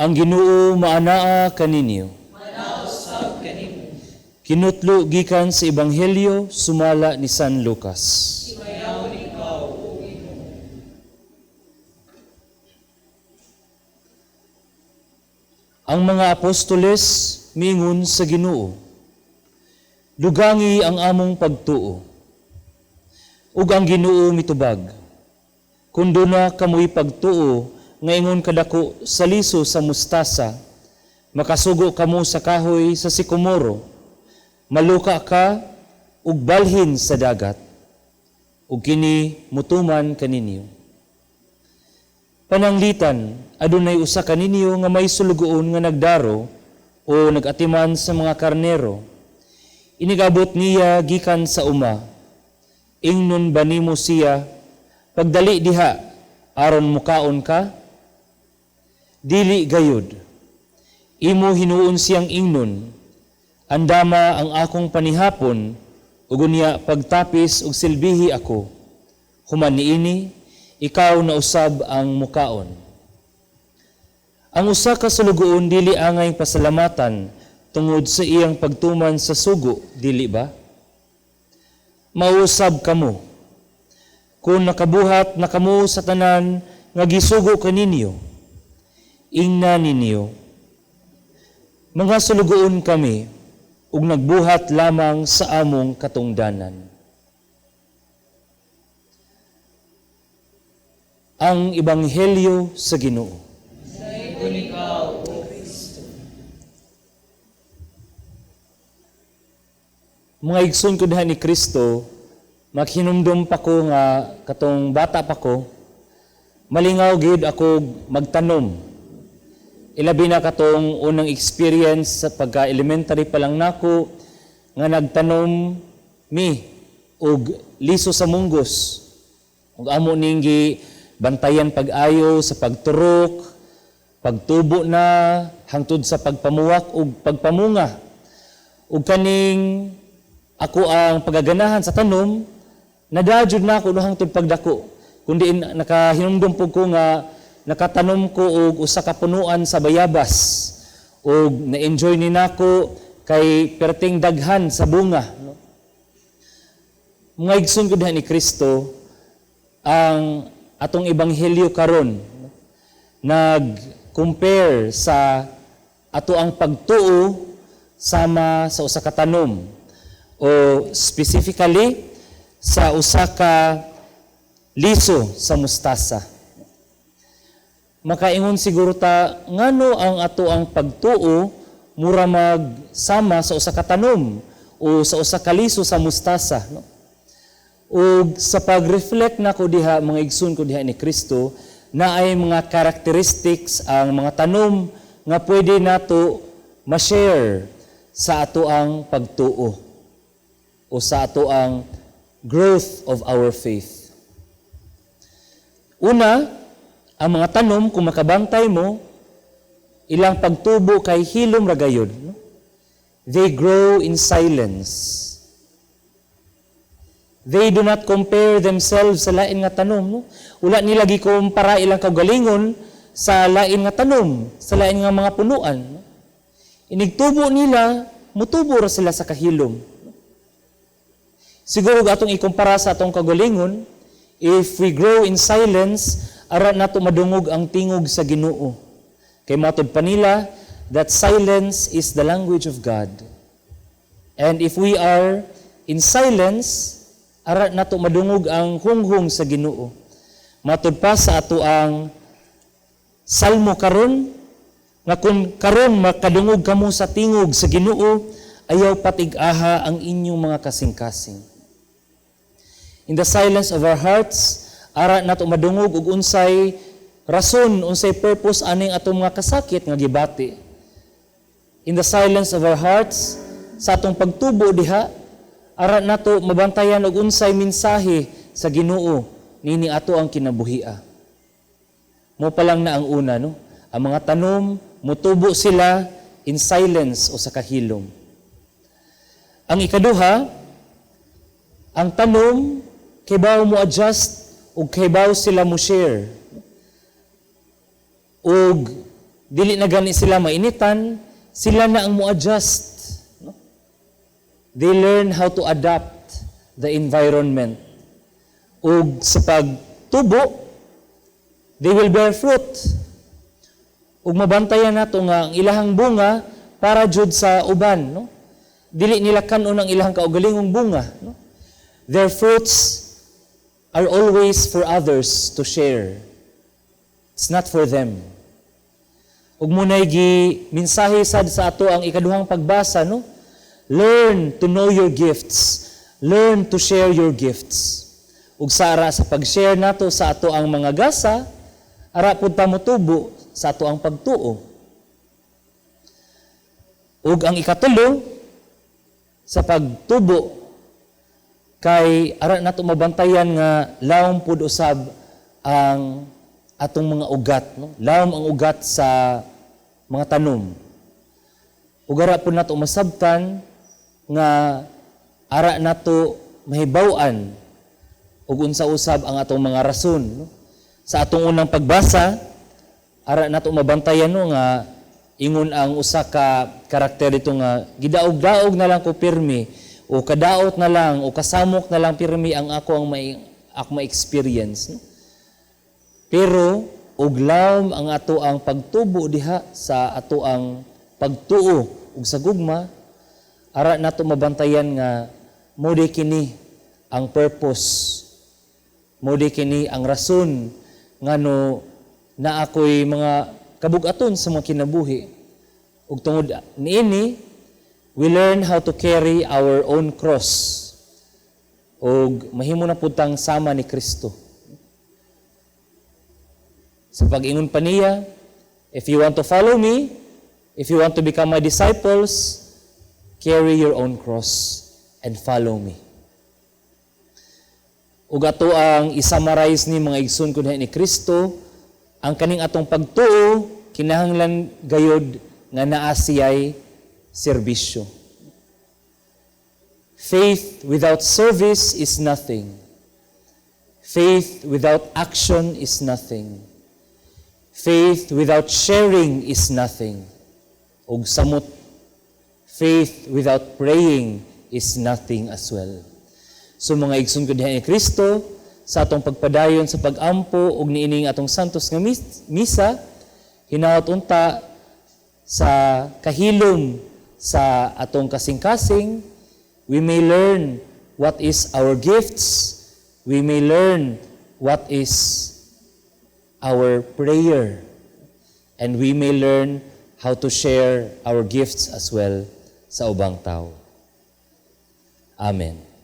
Ang Ginoo maanaa kaninyo. Kinutlo gikan sa Ebanghelyo sumala ni San Lucas. Ang mga apostoles miingon sa Ginoo, "Dugangi ang among pagtuo." Ug ang Ginoo mitubag, "Kung duna kamoy pagtuo nga ingon kadako sa liso sa mustasa, makasugo kamo sa kahoy sa sikomoro, 'Maluka ka ug balhin sa dagat,' ug kini mutuman kaninyo. Pananglitan, adunay usa kaninyo nga may sulugoon nga nagdaro o nag-atiman sa mga karnero. Inigabot niya gikan sa uma. Ingnon ba nimo siya, 'Pagdali diha, aron mukaon ka'? Dili gayud. Imo hinuon siyang ingnon, 'Andama ang akong panihapon, ug unya pagtapis ug silbihi ako. Human niini, ikaw na usab ang mukaon.' Ang usa ka sulugoon dili angay pasalamatan tungod sa iyang pagtuman sa sugo, dili ba? Mao usab kamo. Kung nakabuhat na kamo sa tanan nga gisugo kaninyo, ingna ninyo, 'Mga sulugoon kami ug nagbuhat lamang sa among katungdanan.'" Ang Ebanghelyo sa Ginoo. Dayon ikaw, O Kristo. Mga igsoon ko diha ni Kristo, maghinumdum pa ko nga katong bata pa ko, malingaw gid ako magtanom. Ilabi na katong unang experience sa pagka-elementary pa lang nako nga nagtanom mi og liso sa munggos. Ug amo ning bantayan pag-ayo sa pagturok, pagtubo na hangtod sa pagpamuwak ug pagpamunga. Ug kaning ako ang pagaganahan sa tanom, nadajud na ako no hangtod pagdako. Kundi nakahinumdum pud ko nga nakatanom ko og usa ka punuan sa bayabas ug na-enjoy ni nako kay perting daghan sa bunga, no? Mga igsoon ko diha ni Kristo, ang atong ebanghelyo karon, no, nag-compare sa ato ang pagtuo sama sa usa ka tanom o specifically sa usa ka liso sa mustasa. Makaingon siguro ta, ngano ang ato ang pagtuo mura magsama sa usa ka tanom o sa usa ka liso sa mustasa, no? Ug sa pag-reflect nako diha, mga igsoon ko diha ni Kristo, na ay mga characteristics ang mga tanom nga pwede nato ma-share sa ato ang pagtuo o sa ato ang growth of our faith. Una, ang mga tanom, kung makabantay mo, ilang pagtubo kay hilom ra gayud, no? They grow in silence. They do not compare themselves sa lain nga tanom. No? Wala nila gikumpara ilang kaugalingon sa lain nga tanom, sa lain nga mga punuan. No? Inigtubo nila, mutubo ra sila sa kahilom. Siguro atong ikumpara sa atong kaugalingon, if we grow in silence, ara nato madungog ang tingog sa Ginoo. Kay matud pa nila that silence is the language of God. And if we are in silence, ara nato madungog ang hunghong sa Ginoo. Matud pa sa ato ang salmo karon nga kung karon makadungog kamo sa tingog sa Ginoo, ayaw patig-aha ang inyong mga kasing-kasing. In the silence of our hearts, ara nato madungog og unsay rason, unsay purpose aning atong mga kasakit nga gibati. In the silence of our hearts, sa atong pagtubo diha, ara nato mabantayan og unsay mensahe sa Ginoo nini ato ang kinabuhia. Mo pa lang na ang una, no? Ang mga tanom, mutubo sila in silence o sa kahilom. Ang ikaduha, ang tanom, kibaw mo adjust ug kibaw sila mo share. Ug Dili na gani sila mainitan, sila na ang mo-adjust. No? They learn how to adapt the environment. Ug sa pagtubo, they will bear fruit. Ug mabantayan nato nga ang ilahang bunga para jud sa uban, no? Dili nila kan-on ang ilahang kaugalingong bunga, no? Their fruits are always for others to share. It's not for them. Ug mao nay gi mensahe sad sa ato ang ikaduhang pagbasa, no? Learn to know your gifts. Learn to share your gifts. Ug sa ara sa pag-share nato sa ato ang mga gasa, ara pud ta motubo sa ato ang pagtuo. Ug ang ikatulo sa pagtubo kay ara nato mabantayan nga lawom pud usab ang atong mga ugat, no? Lawom ang ugat sa mga tanom. Ug ara pud nato masabtan nga ara nato mahibaw-an ug unsa usab ang atong mga rason, no? Sa atong unang pagbasa, ara nato mabantayan, no, nga ingon ang usa ka karakter dito nga gidaog-daog na lang ko pirmi o kadaot na lang o kasamok na lang pirmi ang ako ang may ako ma-experience, no? Pero ug lawom ang ato ang pagtubo diha sa ato ang pagtuo ug sa gugma, ara nato mabantayan nga mao di kini ang purpose, mao di kini ang rason ngano naa ko'y mga kabug-aton sa mga kinabuhi. Ug tungod niini, we learn how to carry our own cross ug mahimo na pud tang sama ni Kristo. Sa pag-ingon pa niya, "If you want to follow me, if you want to become my disciples, carry your own cross and follow me." Ug ato ang i-summarize ni, mga igsoon ko ni Kristo, ang kaning atong pagtuo kinahanglan gayod nga naa siya'y serbisyo. Faith without service is nothing. Faith without action is nothing. Faith without sharing is nothing. Ug samot, faith without praying is nothing as well. So mga igsoon ko diha ni Kristo, sa atong pagpadayon sa pagampo ug niining atong santos nga misa, hinaot unta sa kahilom sa atong kasing-kasing, we may learn what is our gifts, we may learn what is our prayer, and we may learn how to share our gifts as well sa ubang tao. Amen.